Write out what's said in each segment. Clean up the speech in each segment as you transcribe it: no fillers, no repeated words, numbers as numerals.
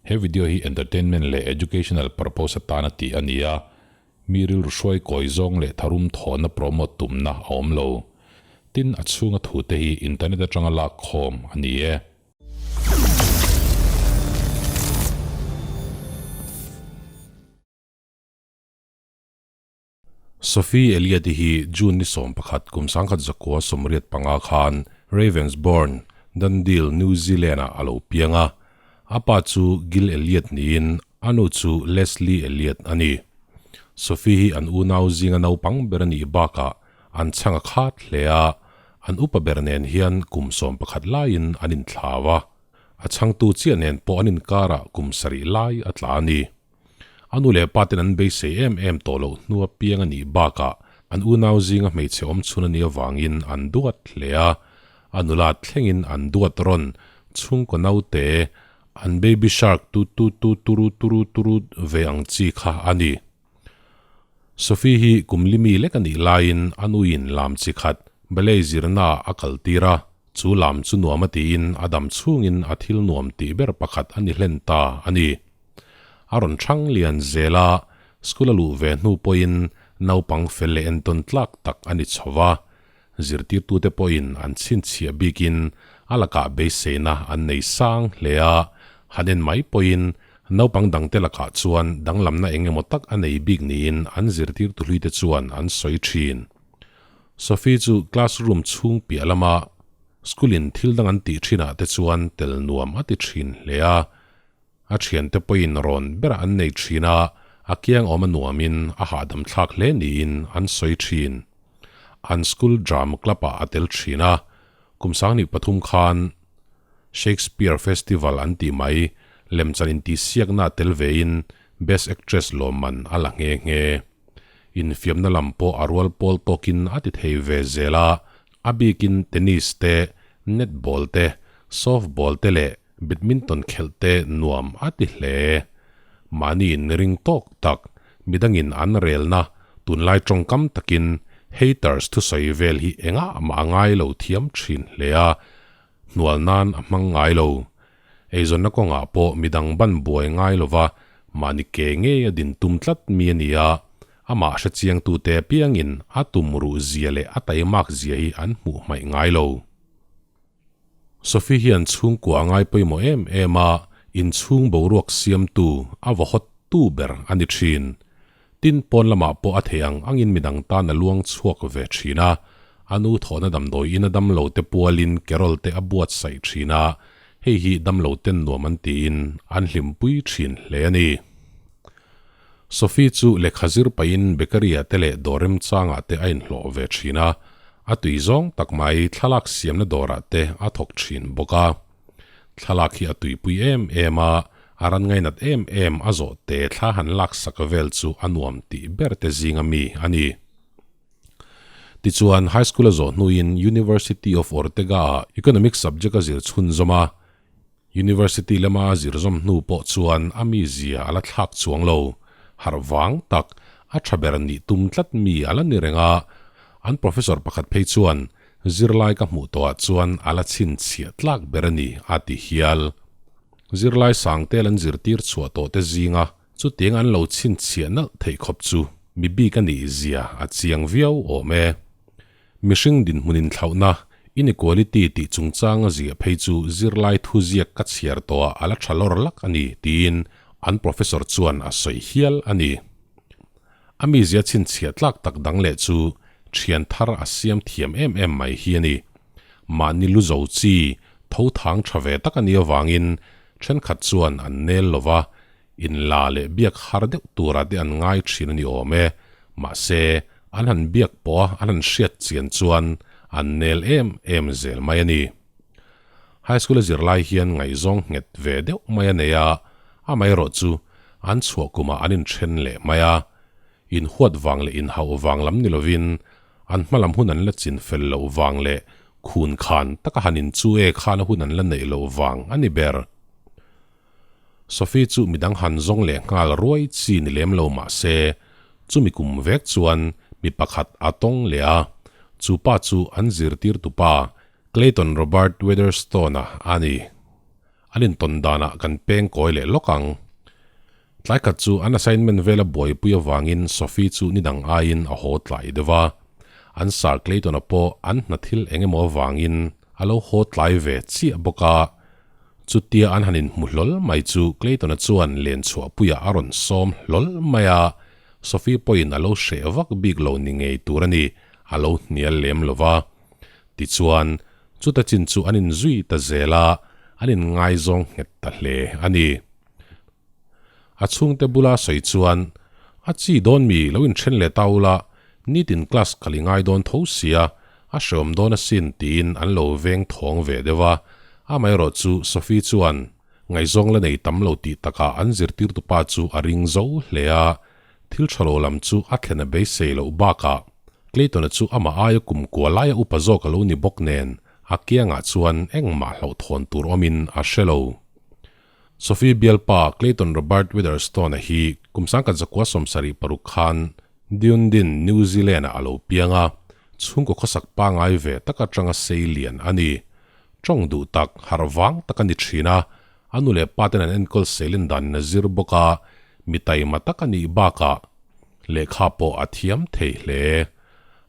He video hi entertainment leh educational purpose atana tih a ni a, mi rilru hruai kawi zawng leh tharum thawhna promote tumna a awm lo. Tin, a chhunga thute hi internet atanga lak khawm a ni e. Sophie Elliott-i hi June ni 11 kum 1985 khan Ravensbourne, Dundee, New Zealand-ah a lo piang a. A pa chu Gil Elliott niin a nu chu Leslie Elliott a ni. Sophie hi an unau zinga naupang ber a nih bakah an chhang a khat hle a, an upa ber nen hian kum 11 laiin an inthlau a. A chhangtu chiah nen pawh an inkarah kum sarih lai a tla a ni. A nu leh pa ten an beisei em em tawh loh hnua piang a nih bakah an unau zinga hmeichhe awm chhun a nih avangin an duat hle a, a nula thlengin an duat rawn chhungkaw naute an baby shark tu tu tu turu turu turu ve ang chi kha a ni. Sophie hi kum limi lek a nih laiin a nuin lam chi khat ballet zirna a kaltir a, chu lam chu nuam a tiin a dam chhungin a thil nuam tih ber pakhat a ni hlen ta a ni. A rawn thang lian zel a, school a luh ve hnu pawhin naupang fel leh entawn tlak tak a ni chho va, zirtirtute pawhin an chhinchhiah bikin a lakah beiseina an nei sang hle a, han en mai pawhin naupang dangte lakah chuan danglamna eng emaw tak a nei bik niin an zirtirtu hluite chuan an sawi thin. Sophie chu classroom chhung piah lama school in thil dang an tih thinah te chuan tel nuam a ti thin hle a, A thiante pawhin rawn berah an nei thin a, a kiang awm a nuamin a hahdam thlak hle niin an sawi thin. An school drama club-ah a tel thin a, kum 23 khan Shakespeare Festival an tih mai lemchan intihsiakna a tel vein Best Actress lawmman a la nghe nghe. Infiamna lam pawh a rual pawl tawkin a ti thei ve zel a, a bikin tennis te, netball te, softball te leh Badminton khelh te nuam a ti hle. Mahni in ring tawk tak, midangin an relna, tunlai tawngkam takin haters thusawi vel hi engah mah a ngai lo thiam thin hle a, hnual nan a hmang ngai lo. Eizawnna kawngah pawh midang ban buai ngai lova mahni ke ngei a din tum tlat mi a ni a, amah hrechiangtute apiangin a tumruh zia leh a taimak zia hi an hmuh hmaih ngai lo. Sophie hian chhungkua a ngai pawimawh em em a, inchhung boruak siamtu, a vaw hawt tu ber a ni thin. Tin, pawn lamah pawh a thei ang angin midang tan a luang chhuak ve thin a, a nu thawhna damdawi in a damlo te pualin carol te a buatsaih thin a, hei hi damlo ten nuam an tiin an hlimpui thin hle a ni. Sophie chu lehkha zir pahin bakery-ah te leh dawr remchangah te a inhlawh ve thin a, a tui zawng tak mai thlalak siamna dawrah te a thawk thin bawk a. Thlalak hi a tuipui em em a, a ran ngainat em em a zawh te thla han laksak vel chu a nuam tih ber te zinga mi a ni. Tichuan, high school a zawh hnuin University of Ortega-ah Economics subject a zir chhunzawm a, University lama a zir zawm hnu pawh chuan a mizia a la thlak chuang lo. Harh vang tak, a tha ber nih tum tlat mi a la ni reng a, an professor pakhat phei chuan zirlai ka hmuh tawhah chuan a la chhinchhiah tlak ber a ni a ti hial. Zirlai sangtel an zirtir chhuah tawh te zinga chutiang an lo chhinchhiah nalh theih khawp chu mi bik a nih zia a chiang viau awm e. Mihring dinhmun inthlauhna, inequality, tih chungchang a ziah phei chu zirlai thuziak ka chhiar tawhah a la tha lawr lak a ni, tiin an professor chuan a sawi hial a ni. A mizia chhinchhiah tlak tak dang leh chu thian thar a siam thiam em em mai hi a ni. Mahni lu zo chi, tho thang tha ve tak a nih avangin thenkhat chuan an nel lo va, Inla leh biak har deuh tura te an ngai thin a ni awm e. Mahse, an han biak pawh a an han hriat chian chuan an nel em em zel mai a ni. High school a zirlai hian ngaihzawng nghet ve deuh mai a nei a, amaherawh chu an chhuah kumah an inthen leh mai a. Inhuat vang leh inhauh vang lam ni lovin an hmalam hun an la chin fel loh vang leh khun khan taka han inchu e khana hun an la neih loh vang a ni ber. Sophie chu midang han zawng leh nghal ruai chi ni lem lo mah se, chumi kum vek chuan mi pakhat a tawng leh a, chu pa chu an zirtirtu pa Clayton Robert Weatherstone-a a ni. An intawn danah kan peng kawi leh lawk ang. Tlai khat chu an assignment vela buaipui avangin Sophie chu ni dang aiin a haw tlai deuh a. An Sir Clayton-a pawh an hna thil eng emaw avangin a lo haw tlai ve chiah bawk a. Chutia an han inhmu hlawl mai chu Clayton-a chuan len chhuahpuiah a rawn sawm hlawl mai a. Sophie pawhin a lo hreh vak bik lo ni ngei tur a ni, a lo hnial lem lo va. Tichuan, chuta chin chu an inzui ta zel a, an inngaizawng nghet ta hle a ni. A chhungte bula sawi chuan, A chi dawn mi lo inthen leh ta ula, nitin class ka li ngai dawn tho sia, a hreawm dawn asin tiin an lo veng thawng ve deuh a. Amaherawh chu Sophie chuan ngaihzawng la nei tam lo tih takah an zirtirtupa chu a ring zo hle a, thil tha lo lam chu a thlen a beisei loh bakah Clayton-a chu amah aia kum kua laia upa zawk a lo ni bawk nen a kiangah chuan engmah hlauhthawn tur awmin a hre lo. Sophie bialpa Clayton Robert Witherston-a hi kum sangkhat zakua 76 khan Dunedin, New Zealand-ah a lo piang a, chhungkaw khawsak pangngai ve tak atanga sei lian a ni. Tawng duh tak, harh vang tak a ni thin a, a nu leh pa ten an enkawl seilin danin a zir bawk a, mi taima tak a nih bakah lehkha pawh a thiam thei hle.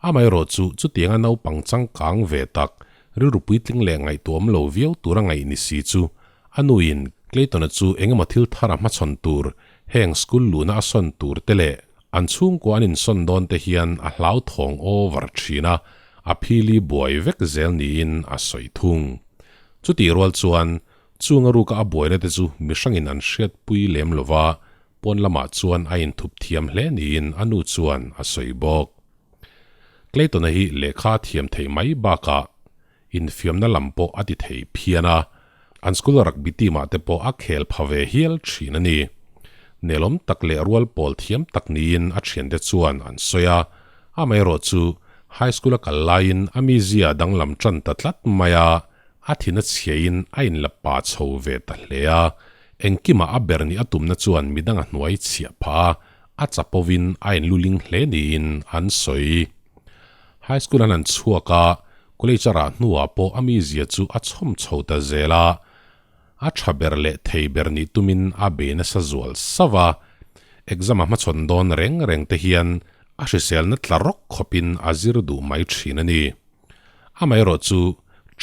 Amaherawh chu chutianga naupang changkang ve tak, rilru puitling leh ngaihtuahawm lo viau tura ngaih ni si chu A nuin Clayton-a chu engemaw thil thar a hmachhawn tur, heng school luhna a sawn tur te leh an chhungkua an insawn dawn te hian a hlauthawng over thin a, a phili buai vek zel niin a sawi thung. Chutih rual chuan chunga ruka a buaina te chu mihrangin an hriatpui lem lova, pawn lamah chuan a inthup thiam hle niin a nu chuan a sawi bawk. Clayton-a hi lehkha a thiam theih mai bakah Infiamna lam pawh a ti thei phian a, an school rugby team ah te pawh a khel pha ve hial thin a ni. Nelawm tak leh rual pawl thiam tak niin a thiante chuan an sawi a, amaherawh chu high school a kal laiin a mizia a danglam tan ta tlat mai a, a thin a chhiain a inla pa chho ve ta hle a, engkimah a ber nih a tumna chuan midang a hnuai chhiah phah a, a chapovin a inluling hle niin an sawi. High school an han chhuak a, college a rah hnuah pawh a mizia chu a chhawm chho ta zel a, a tha ber leh thei ber nih tumin a bei nasa zual sauh a, exam a hmachhawn dawn reng reng te hian a hriselna tla rawk khawpin a zir duh mai thin a ni. Amaherawh chu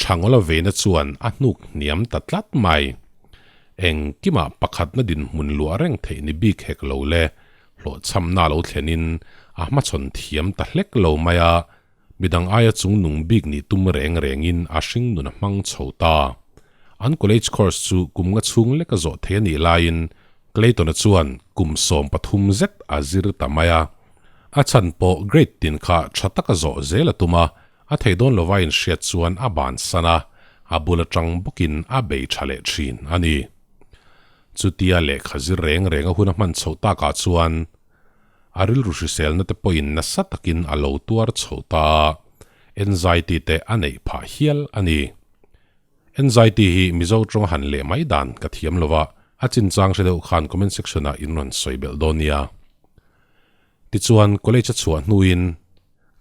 Thangawla veina chuan a hnuk hniam ta tlat mai. Engkimah pakhatna dinhmun luah reng theih ni bik hek lo le, Hlawhchhamna lo thlenin a hmachhawn thiam ta hlek lo mai a, midang aia chungnung bik nih tum reng rengin a hring nun a hmang chho ta. An college course chu kum nga chhung leka zawh thei a nih laiin Clayton-a chuan kum 13 zet a zir ta mai a. A chhan pawh grade tin kha tha taka zawh zel a tum a, a thei dawn lova inhriat chuan a bansan a, a bul atang bawkin a bei tha leh thin a ni. Chutia lehkha zir reng reng a hun a hman chhoh takah chuan a rilru hriselna te pawhin nasa takin a lo tuar chhoh ta a, anxiety te a neih phah hial a ni. Anxiety hi Mizo tawng a han leh mai dan ka thiam lo va, a chinchang hre deuh khan comment section ah in rawn sawi belh dawn nia. Tichuan college a chhuah hnuin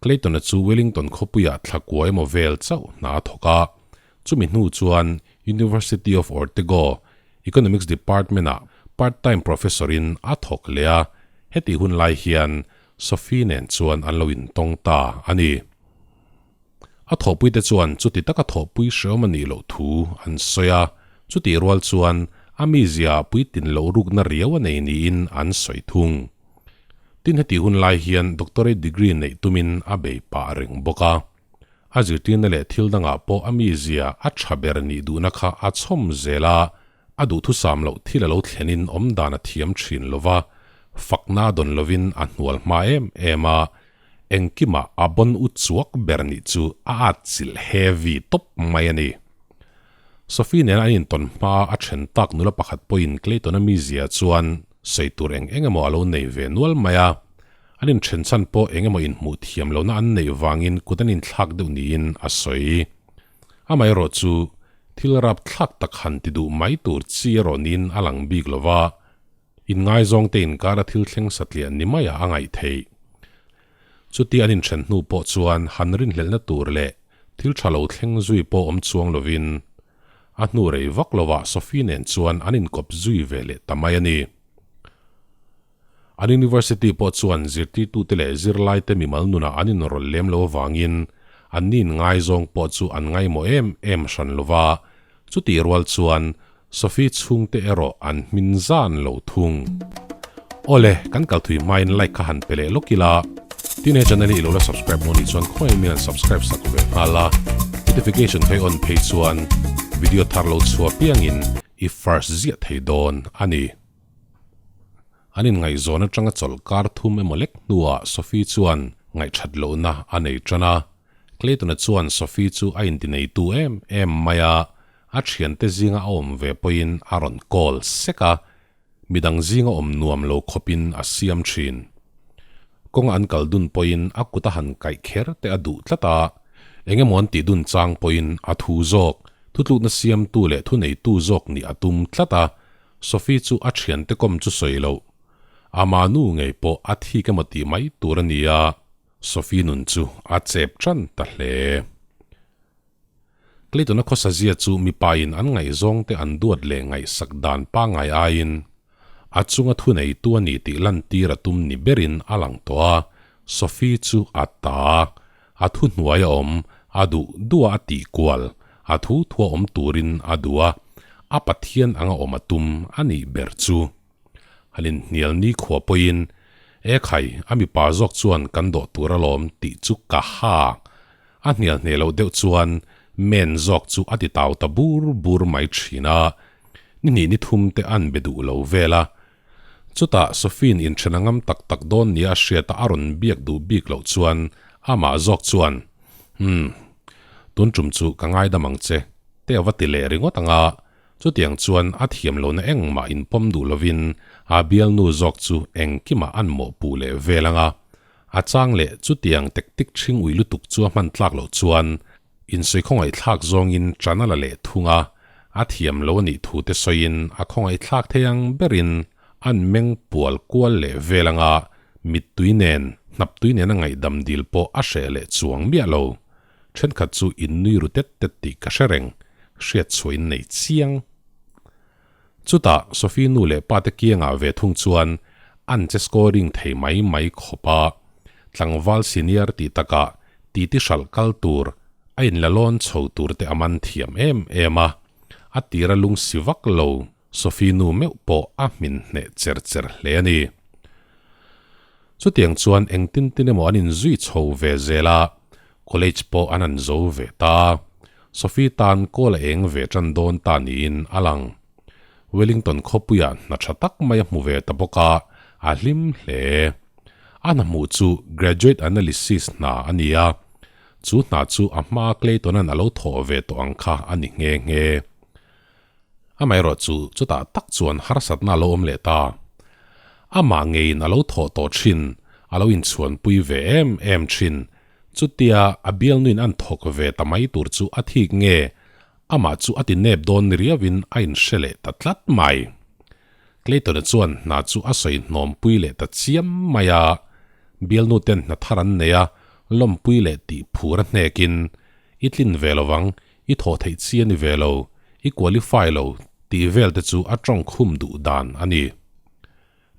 Clayton-a chu Wellington khawpuiah thla kua emaw vel chauh hna a thawk a, chumi hnu chuan University of Otago Economics Department-ah part-time professor-in a thawk leh a, hetih hun lai hian Sophie nen chuan an lo intawng ta a ni. A thawhpuite chuan chuti taka thawhpui hreawm a nih loh thu an sawi a, chutih rual chuan a mizia puitin loh rukna riau a nei niin an sawi thung. Tin heti hun lai hian doctorate degree neih tumin a bei pah reng bawk a. A zirtirna leh thil dangah pawh a mizia a tha ber nih duhna kha a chhawm zel a, a duhthusam loh thil a lo thlenin awmdan a thiam thin lo va, fakna dawn lovin a hnual hma em em a, engkimah a bon u chuak ber nih chu a atchilh heavy tawp mai a ni. Sophie nena an intawn hma a then tak nula pakhat pawhin Clayton-a mizia chuan sawi tur eng eng emaw a lo nei ve nual mai a, an inthen chhan pawh eng emaw inhmuh thiam lohna an neih vangin kut an inthlak deuh niin a sawi. Amaherawh chu thil rapthlak tak han ti duh mai tur chi erawh niin a lang bik lo va, Inngaizawngte inkara thil thleng satliah ni maiah a ngaih theih. Chuti an inthen hnu pawh chuan han rinhlelhna tur leh thil tha lo thleng zui pawh awm chuang lovin. A hnu rei vak lovah Sophie nen chuan an inkawp zui ve leh ta mai a ni. An university pawh chuan zirtirtute leh zirlaite mimal nunah an inrawlh lem lo avangin anni inngaizawng pawh chu an ngaimawh em em hran lo va, chutih rual chuan Sophie chhungte erawh an hmin zan lo thung. Awle, kan kal thui hmain like kha han pe leh lawk ila, tin he channel hi i lo la subscribe lo nih chuan khawiah mian subscribe sak ve nghal a, notification kha i on phei chuan video thar lo chhuah piangin i first ziah thei dawn a ni. An inngaihzawn atanga chawlh kar thum emaw lek hnuah Sophie chuan ngaihthat lohna a nei tan a. Clayton-a chuan Sophie chu a intineitu em em mai a, a thiante zinga a awm ve pawhin a rawn call sek a, midang zinga awm nuam lo khawpin a siam thin. Kawnga an kal dun pawhin a kut a han kaih kher te a duh tlat a, eng emaw an tih dun chang pawhin a thu zawk, thutlukna siamtu leh thuneitu zawk nih a tum tlat a, Sophie chu a thiante kawm chu sawi loh. Ama nu ngei pawh a thik emaw tih mai tur a ni a, Sophie nun chu a chep tan ta hle. Clayton-a khawsa zia chu mipain an ngaihzawng te an duat leh ngaihsak dan pangngai aiin a chunga thuneitu a ni tih lantir a tum ni berin a lang tawh a, Sophie chu a ta a thu hnuai a awm, a duh duh a a tih kual, a thu thua awm turin a duh a, a Pathian anga awm a tum a nih ber chu. Han inhnial nikhua pawhin, E khai, a mipa zawk chuan kan dawh tur alawm tih chu ka ha. A hnial hneh loh deuh chuan men zawk chu a ti tau ta bur bur mai thin a, ni hnih ni thum te an be duh lo vel a. Chutah Sophie-in inthen a ngam tak tak dawn nia a hriata a rawn biak duh bik loh chuan amah zawk chuan, Umm, tun tum chu ka ngaidam ang che, te a va ti leh ringawt ang a. Chutiang chuan a thiam lohna engmah inpawm duh lovin a bialnu zawk chu engkimah an mawhpuh leh vel ang a. A chang leh chutiang tactic ṭhing ui lutuk chu a hman tlak loh chuan insawi khawngaihthlak zawngin ṭan a la leh thung a, a thiam lo a nih thu te sawiin a khawngaihthlak thei ang berin an meng pual kual leh vel anga mittui nen, hnaptui nena ngaihdam dil pawh a hreh leh chuang miah lo. Ṭhenkhat chu innui ru tet tet tih ka hre reng, hriat chhuah in nei chiang. Chutah Sophie nu leh pa te kiangah ve thung chuan an che scoring thei mai mai khawp a, tlangval senior tih takah titi hralh kal tur a inla lawn chho tur te a man thiam em em a, a tira lung si vak lo Sophie nu meuh pawh a hmin hneh cher cher hle a ni. Chutiang chuan engtin tin emaw an inzui chho ve zel a, college pawh an an zo ve ta. Sophie tan kawl a eng ve tan dawn ta niin a lang. Wellington khawpuiah hna tha tak mai a hmu ve ta bawk a, a hlim hle. A hna hmuh chu graduate analysis hna a ni a, chu hna chu a hmaa Clayton-a'n a lo thawh ve tawh ang kha a ni nghe nghe. Amaherawhchu chutah tak chuan harsatna a lo awm leh ta. Amah ngeiin a lo thawh tawh thin, a lo inchhuanpui ve em em thin. Chutia a bialnuin an thawk ve ta mai tur chu a thik nge, amah chu a ti nep dawn ni riauin a inhre leh ta tlat mai. Clayton-a chuan hna chu a sawi hnawmpui leh ta chiam mai a, bialnu ten hna thar an nei a, lawmpui leh tih phur a hnekin, I tlin ve lovang, I thawh theih chi a ni ve lo, i qualify lo tih vel te chu a tawng khum duh dan a ni.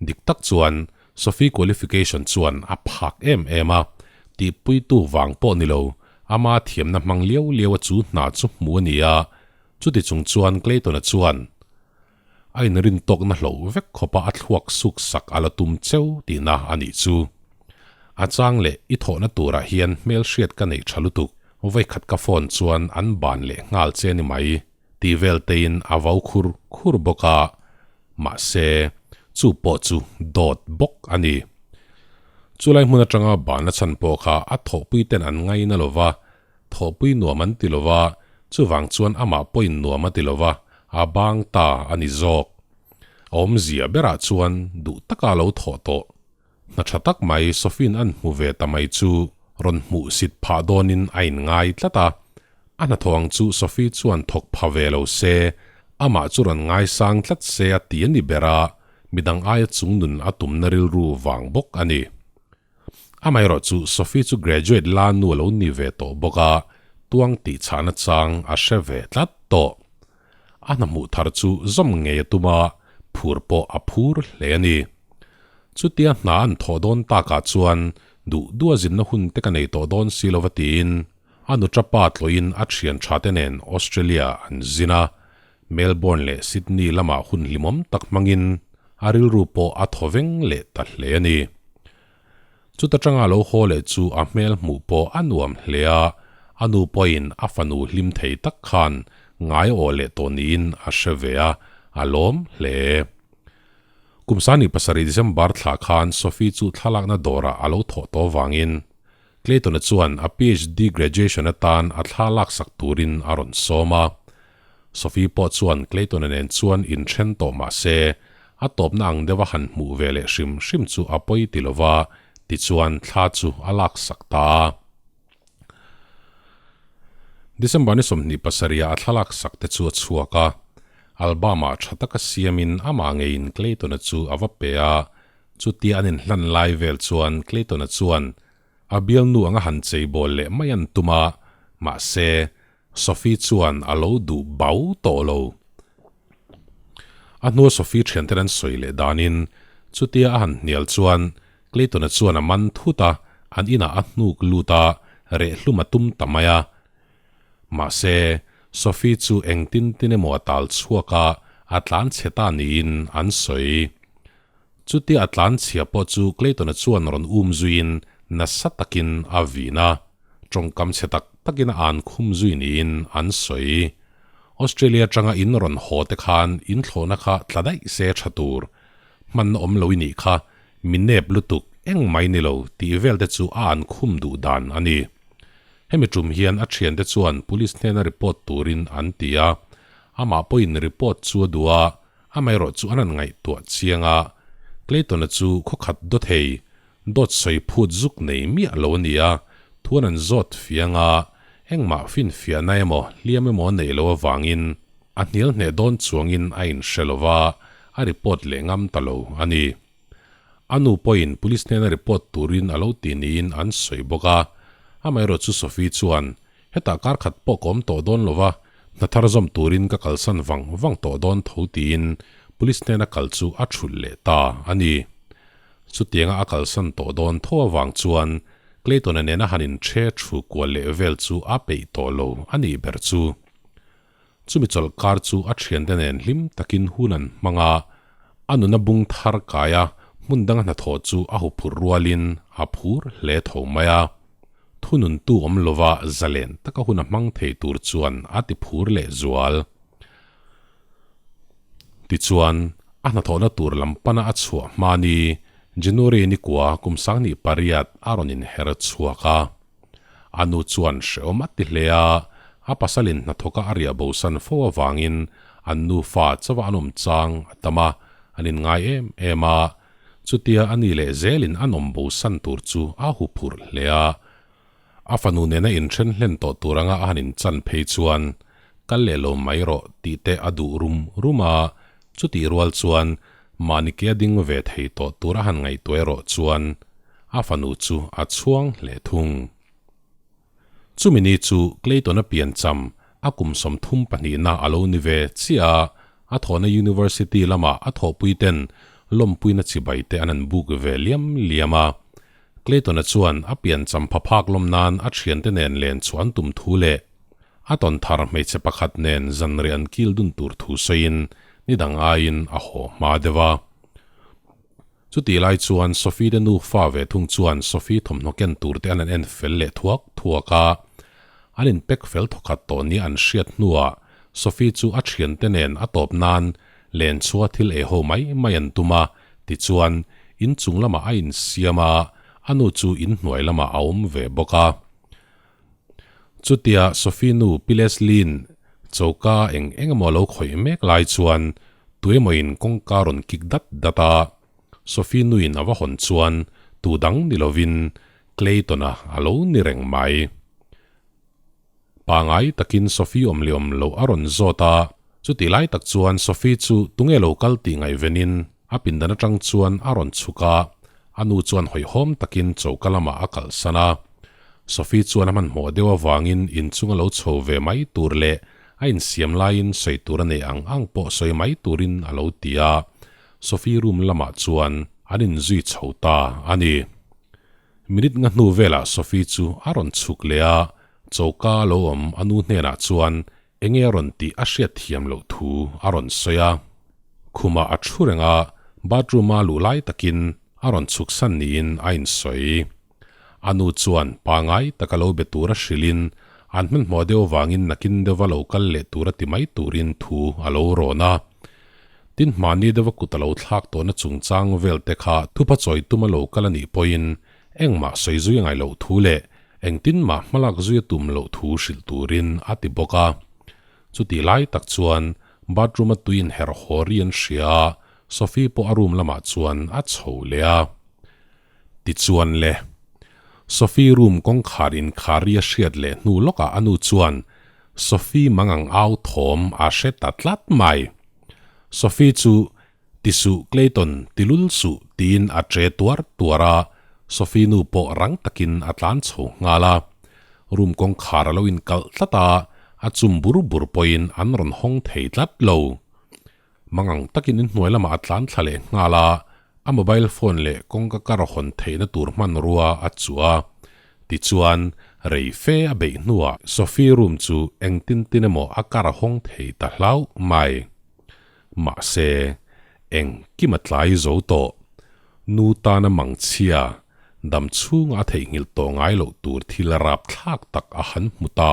Dik tak chuan Sophie qualification chuan a phak em em a, tihpuitu vang pawh ni lo, ama thiamna hmang liau liau a chu hna chu hmu a ni a, chuti chung chuan Clayton-a chuan a inrin tawkna hloh vek khawpa a thluak suk sak a la tum cheu tihna a nih chu. A chang leh i thawhna turah hian hmelhriat ka nei tha lutuk, vawikhat ka phone chuan an ban leh nghal che ni mai, tih vel tein a vau khur khur bawk a, mahse, chu pawh chu dawt bawk a ni. Chulai hmun atanga banna chhan pawh kha a thawhpui ten an ngaina lo va, Thawhpui nuam an ti lo va, chuvang chuan amah pawhin nuam a ti lo va, a bang ta a ni zawk. A awmzia berah chuan duh taka lo thawh tawh. Hna tha tak mai Sophie-in an hmu ve ta mai chu rawn hmuh sit phah dawnin a inngai tlat a. A hnathawh ang chu Sophie chuan thawk pha ve lo se, amah chu rawn ngaisang tlat se a ti a ni ber a, midang aia chungnun a tumna rilru vang bawk a ni. Amaherawh chu Sophie chu graduate la nu a lo ni ve tawh bawk a, tuang tih chhahna chang a hre ve tlat tawh. A hna hmuh thar chu zawm ngei a tum a, phur pawh a phur hle a ni. Chutia hna an thawh dawn takah chuan duh duh a zinna hun te ka nei tawh dawn si lova tiin a nuṭa pa tlawhin a thian tha te nen Australia an zin a, Melbourne leh Sydney lamah hun hlimawm tak hmangin a rilru pawh a thaw veng leh ta hle a ni. Chuta tanga lo haw leh chu a hmel hmuh pawh a nuam hle a, a nu pawhin a fanu hlim thei tak khan ngai aw leh tawh niin a hre ve a, a lawm hle. Kum sani pasarih December thla khan Sophie chu thlalakna dawrah a lo thawh tawh vangin Clayton-a chuan a PhD graduation atan a thla laksak turin a rawn sawm a. Sophie pawh chuan Clayton-a nen chuan inthen tawh mah se, a tawpna ang deuha han hmuh ve leh hrim hrim chu a pawi ti lova, tichuan thla chu a laksak ta a. December ni 27 a thlalak sak te chu a chhuak a, album-ah tha taka siamin amah ngeiin Clayton-a chu a va pe a, chutia an inhlan lai vel chuan Clayton-a chuan a bialnu anga han cheibawl leh mai an tum a, mahse, Sophie chuan a lo duh bau tawh lo. A hnua Sophie thianten an sawi leh danin chutia a han hnial chuan Clayton-a chuan a man thut a, an inah a hnuk lut a, reh hlum a tum ta mai a. Mahse, Sophie chu engtin tin emaw a tal chhuak a, a tlan chhe ta niin an sawi. Chutia a tlan chhia pawh chu Clayton-a chuan rawn um zuiin nasa takin a vin a, tawngkam chhe tak takin a an khum zui niin an sawi. Australia atanga in rawn haw te khan in thlawhna kha tla daih se tha tur. Hmanna awm lo i nih kha, mi nep lutuk eng mai ni lo tih vel te chu a an khum duh dan a ni. Hemi tum hian a thiante chuan police hnena report turin an ti a, amah pawhin report chu a duh a, Amaherawh chu an han ngaihtuah chiang a, Clayton-a chu khaw khat dawt hei, dawt sawi phut zuk nei miah lo a ni a, thu an han zawt fiang a, engmah finfiahna emaw hliam emaw a neih loh avangin a hnial hneh dawn chuangin a inhre lo va, a report leh ngam ta lo a ni. A nu pawhin police hnena report turin a lo ti niin an sawi bawk a, amaherawh chu Sophie chuan Hetah kar khat pawh ka awm tawh dawn lo va, hna thar zawm turin ka kalsan vang vang tawh dawn tho tiin police hnena kal chu a thulh leh ta a ni. Chutianga a kalsan tawh dawn tho avang chuan Clayton-a nena han inṭhe thu kual leh vel chu a peih tawh lo a nih ber chu. Chumi chawlh kar chu a thiante nen hlim takin hun an hmang a, a nuna bung thar kai a, hmun danga hnathawh chu a huphurh rualin a phur hle tho mai a. Thununtu awm lova zalen taka hun a hmang thei tur chuan a ti phur leh zual. Tichuan, a hnathawhna tur lam pana a chhuah hma ni, January ni kua kum 28 a rawn inher chhuak a. A nu chuan hrehawm a ti hle a, a pasalin hnathawka a riah bosan fo avangin an nufa chauha an awm chang a tam a, an inngai em em a. Chutia a ni leh zelin an awm bosan tur chu a hu phurh hle a. A fanu nena inthen hlen tawh tur anga a han inchan phei chuan kal leh lo mai rawh tih te a duh rum rum a, chutih rual chuan mahni ke a ding ve thei tawh tur a han ngaihtuah erawh chuan a fanu chu a chhuang hle thung. Chumi ni chu Clayton-a piancham a kum 32na a lo ni ve chiah a, a thawhna University lama a thawhpuiten lawmpuina chibai te an an buk ve liam liam a. Clayton-a chuan a piancham phaphak lawm nan a thiante nen len chhuah an tum thu leh a tawn thar hmeichhe pakhat nen zanriah an kil dun tur thu sawiin ni dang aiin a haw hma deuh a. Chutih lai chuan Sophie te nufa ve thung chuan Sophie thawmhnaw ken tur te an an en fel leh thuak thuak a. An inpek fel thawkhat tawh nia an hriat hnuah Sophie chu a thiante nen a tawp nan len chhua thil ei ho mai mai an tum a, tichuan inchung lamah a insiam a, a nu chu inhnuai lamah a awm ve bawk a. Chutia Sophie nu Pi Leslie-in choka eng eng emaw a lo khawih mek lai chuan tuemawin kawngka rawn kik dat dat a, Sophie nuin a va hawn chuan tu dang ni lovin Clayton-a a lo ni reng mai. Pangai takin Sophie awm leh awm loh a rawn zawt a, chutih lai tak chuan Sophie chu tunge lo kal tih ngaihvenin a pindan atang chuan a rawn chhuk a, a nu chuan hawihhawm takin choka lamah a kalsan a. Sophie chuan a hmanhmawh deuh avangin inchung a lo chho ve mai tur leh A insiam laiin sawi tur a nei ang ang pawh sawi mai turin a lo ti a, Sophie room lamah chuan an inzui chho ta a ni. Minute nga hnu velah Sophie chu a rawn chhuk leh a, choka a lo awm a nu hnenah chuan enge a rawn tih a hriat thiam loh thu a rawn sawi a. Khumah a thu reng a, bathroom a luh lai takin a rawn chhuk san niin a insawi. A nu chuan pangai taka lo be tura hrilhin an hmanhmawh deuh avangin nakin deuha lo kal leh tura ti mai turin thu a lo rawn a. Tin, hmahni deuha kut a lo thlak tawhna chungchang vel te kha thupa chawi tuma lo kal a nih pawhin engmah sawi zui a ngaih loh thu leh engtin mah hmalak zui a tum loh thu hrilh turin a ti bawk a. Chutih lai tak chuan bathroom-a tui inherh haw ri an hria a, Sophie pawh a room lamah chuan a chho leh a. Tichuan le, Sophie room kawngkhar inkhar ri a hriat leh hnu lawkah a nu chuan Sophie mangang au thawm a hre ta tlat mai. Sophie chu Ti suh Clayton, ti lul suh tiin a che tuar tuar a, Sophie nu pawh rang takin a tlan chho nghal a. Room kawngkhar a lo inkalh tlat a, a chum bur bur pawhin an rawn hawng thei tlat lo. Mangang takin inhnuai lamah a tlan thla leh nghal a, a mobile phone leh kawngka kar hawn theihna tur hmanrua a chuh a. Tichuan, rei fe a beih hnuah Sophie room chu engtin tin emaw a kar a hawng thei ta hlauh mai. Mahse, engkim a tlai zo tawh. Nu tana mangchhia, dam chhunga a theihnghilh tawh ngai loh tur thil rapthlak tak a han hmu ta.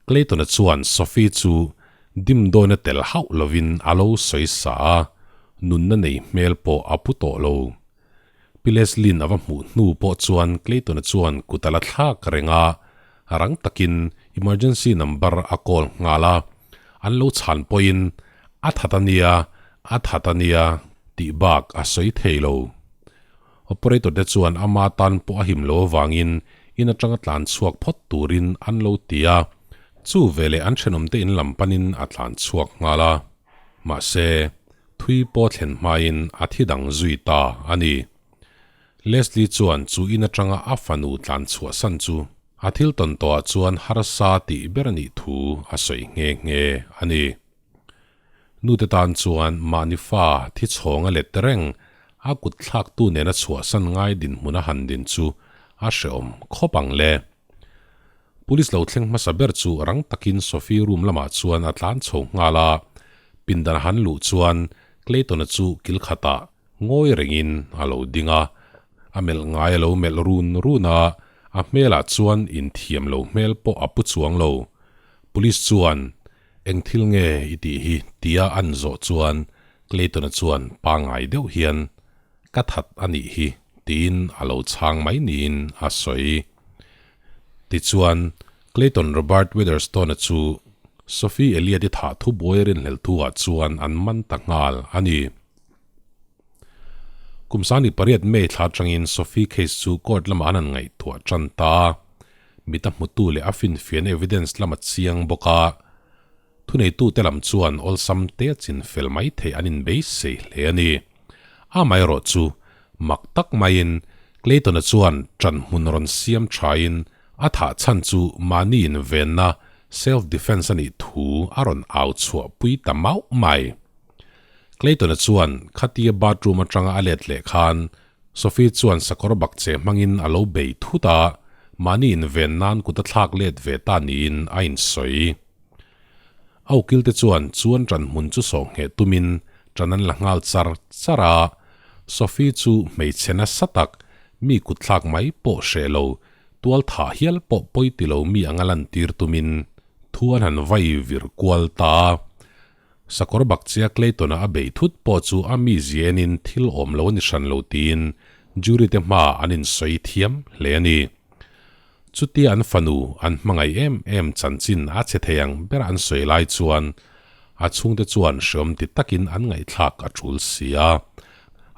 Clayton-a chuan Sophie chu dimdawina tel hauh lovin a lo sawi sa a, nunna nei hmel pawh a pu tawh lo. Pi Leslin a va hmuh hnu pawh chuan Clayton-a chuan kut a la thlak reng a, rang takin emergency number a call nghal a, an lo chhan pawhin a that a nia, a that a nia tih bak a sawi thei lo. Operator te chuan ama tan pawh a him lo avangin in atanga tlan chhuak phawt turin an lo ti a, chu veleh an thenawmte in lam panin a tlan chhuak nghal a. Mahse, thui pawh thlen hmain a thi dang zui ta a ni. Leslie chuan chu in atanga a fanu tlan chhuahsan chu a thil tawn tawhah chuan harsa tih ber a nih thu a sawi nghe nghe a ni. Nute tan chuan mahni fa thi chhawng a let reng, a kut thlaktu nena chhuahsan ngai dinhmun a han din chu a hrehawm khawp ang le. Police lo thleng hmasa ber chu rang takin Sophie room lamah chuan a tlan chho nghal a, pindan a han luh chuan Clayton-a chu kil khatah ngawi rengin a lo ding a, a melh ngai a lo melh run run a, a hmelah chuan inthiam lo hmel pawh a pu chuang lo. Police chuan Eng thil nge i tih hi? tia an zawh chuan Clayton-a chuan pangngai deuh hian, Ka that a nih hi, tiin a lo chhang mai niin a sawi. Tichuan, Clayton Robert Weatherstone-a chu Sophie Elliot-i thah thubuai rinhlelh thu-ah chuan an man ta nghal a ni. Kum sangni pariat May thla atangin Sophie case chu court lamah an han ngaihtuah tan ta a. Mit a hmutu leh a finfiahna evidence lam a chiang bawk a. Thuneitute lam chuan awlsam te chin fel mai theih an inbeisei hle a ni. Amaherawh chu mak tak maiin Clayton-a chuan ṭanhmun rawn siam ṭhain a thah chhan chu mahni invenna, self-defense, a nih thu a rawn au chhuahpui ta mauh mai. Clayton-a chuan khatia bathroom atanga a let leh khan Sophie chuan sakawr bak che hmangin a lo bei thut a, mahni inven nan kut a thlak let ve ta niin a insawi. A ukilte chuan chuan ṭan hmun chu sawh ngheh tumin ṭan an la nghal char char a, Sophie chu hmeichhe nasa tak, mi kut thlak mai pawh hreh lo, tual thah hial pawh pawi ti lo mi anga lantir tumin thu an han vai vir kual ta a. Sakawr bakchia Clayton-a a beih thut pawh chu a mi zienin thil awm lo a ni hran lo tiin jury te hmaah an insawi thiam hle a ni. Chutia an fanu an hmangaih em em chanchin a che thei ang ber an sawi lai chuan a chhungte chuan hreawm ti takin an ngaihthlak a tul si a.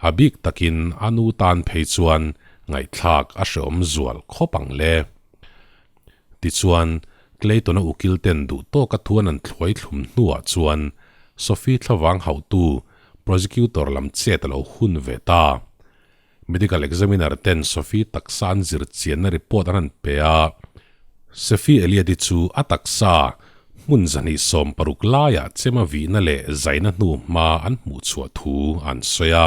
A bik takin a nu tan phei chuan ngaihthlak a hreawm zual khawp ang le. Tichuan, Clayton-a ukil ten duh tawka thuan an thluai thlum hnuah chuan Sophie thlavang hauhtu prosecutor lam chet a lo hun ve ta. Medical examiner ten Sophie taksa an zir chianna report an han pe a, Sophie Elliot-i chu a taksa. Hmun 260 laiah chema vihna leh zaina hnu hma an hmuh chhuah thu an sawi a.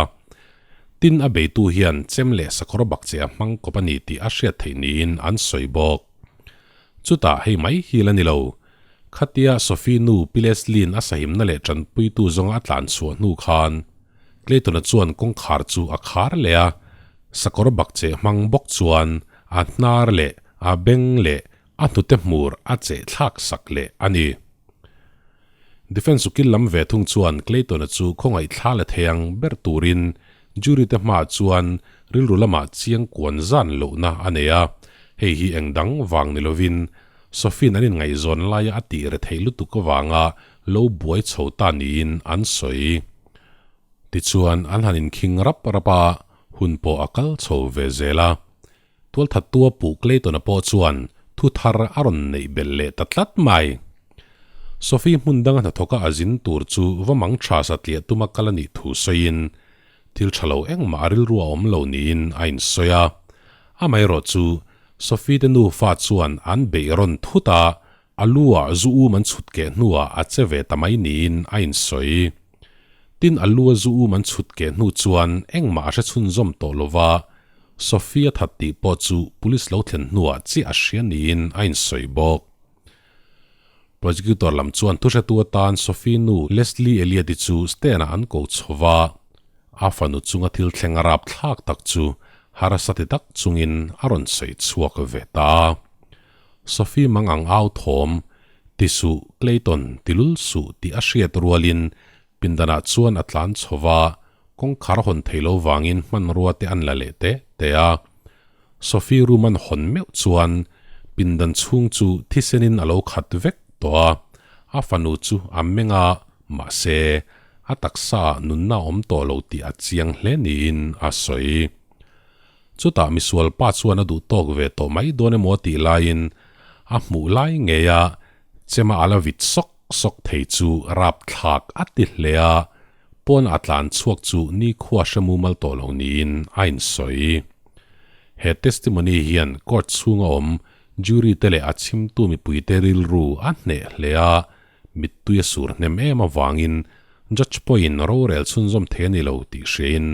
Tin, a beitu hian chem leh sakawr bakcheh a hmang kawp a ni tih a hriat theih niin an sawi bawk. Chutah hei mai hi la ni lo. Khatia Sophie nu Pi Leslie'n a sahimna leh tanpuitu zawnga a tlan chhuah hnu khan Clayton-a chuan kawngkhar chu a khar leh a, sakawr bakcheh hmang bawk chuan a hnar leh a beng leh a hnute hmur a cheh thlak sak leh a ni. Defence ukil lam ve thung chuan Clayton-a chu khawngaih thla la thei ang ber turin jury te hmaah chuan rilru lamah chiang kuan zan lohna a nei a, hei hi eng dang vang ni lovin Sophie-in an inngaihzawn laia a tih re theih lutuk avanga lo buai chho ta niin an sawi. Tichuan an han inkhing rap rap a, hun pawh a kal chho ve zel a. Tualthattua Pu Clayton-a pawh chuan thu thar a rawn neih belh leh ta tlat mai. Sophie hmun danga hnathawka a zin tur chu va mang tha satliah tuma kal a nih thu sawiin, thil tha lo engmah a rilru a awm lo niin a insawi a. Amaherawh chu Sophie te nufa chuan an beih rawn thut a, A lu ah zu um an chhut keh hnuah a che ve ta mai niin a insawi. Tin, a lu a zu um an chhut keh hnu chuan engmah a hre chhunzawm tawh lo va, Sophia that tih pawh chu police lo thlen hnuah chiah a hria niin a insawi bawk. Prosecutor lam chuan thuhretu atan Sophie nu Leslie Elliot-i chu stand-ah an ko chho va, a fanu chunga thil thleng a rapthlak tak chu harsa ti tak chungin a rawn sawi chhuak ve ta a. Sophie mang ang au thawm, Ti suh, Clayton, ti lul suh tih a hriat rualin pindanah chuan a tlan chho va, kawngkhar hawn thei lo vangin hmanrua te an la leh teh teh a. Sophie room an hawn meuh chuan pindan chhung chu thisenin a lo khat vek tawh a, a fanu chu a meng a, mahse, a taksa ah nunna a awm tawh lo tih a chiang hle niin a sawi. Chutah misual pa chuan a duh tawk ve tawh mai dawn emaw tih laiin a hmuh lai ngei a, chema a la vit sawk sawk thei chu rapthlak a ti hle a, pawn a tlan chhuak chu nikhua hre mumal tawh lo niin a insawi. He testimony hian court chhunga awm jury te leh a chhimtu mipuite rilru a hneh hle a, mittui a sur hnem em avangin judge pawhin rorel chhunzawm thei a ni lo tih hriain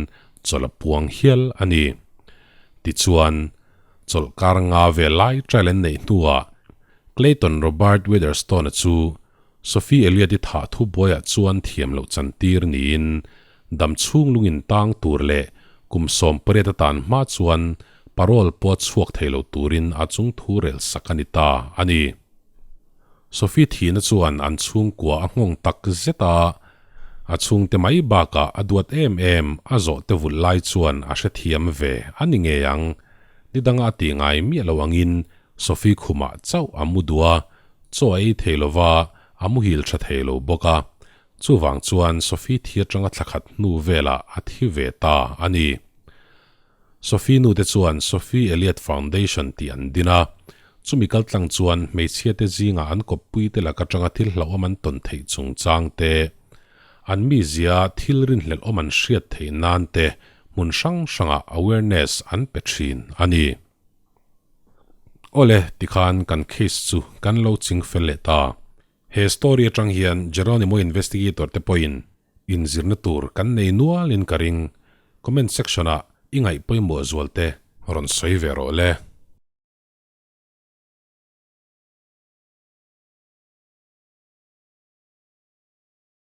chawlh a puang hial a ni. Tichuan, chawlh kar nga vel lai trial an neih hnuah Clayton Robert Weatherstone-a chu Sophie Elliot-i thah thu buaiah chuan thiam loh chantir niin dam chhung lungin tang tur leh kum 18 atan hma chuan parole pawh chhuak thei lo turin a chung thu rel sak a ni ta a ni. Sophie thihna chuan an chhungkua a nghawng tak zet a, a chhungte mai bakah a duat em em a zawh te vulh lai chuan a hrethiam ve a ni ngei ang. Ni danga a tih ngai miah lo angin Sophie khumah chauh a mu duh a, chaw a ei thei lo va, a muhil tha thei lo bawk a. Chuvang chuan Sophie thi atanga thla khat hnu velah a thi ve ta a ni. Sophie nu te chuan Sophie Elliot Foundation tih an din a, chumi kaltlang chuan hmeichhia te zingah an kawppui te lak atanga thil hlauhawm an tawn theih chungchang te, an mizia thil rinhlelhawm an hriat theih nan te hmun hrang hrangah awareness an pe thin a ni. Awle, tikhan kan case chu kan lo ching fel leh ta. He story atang hian Geronimo investigator te pawhin inzirna tur kan nei nualin ka ring. Comment section ah i ngaih pawimawh zual te rawn sawi ve rawh le.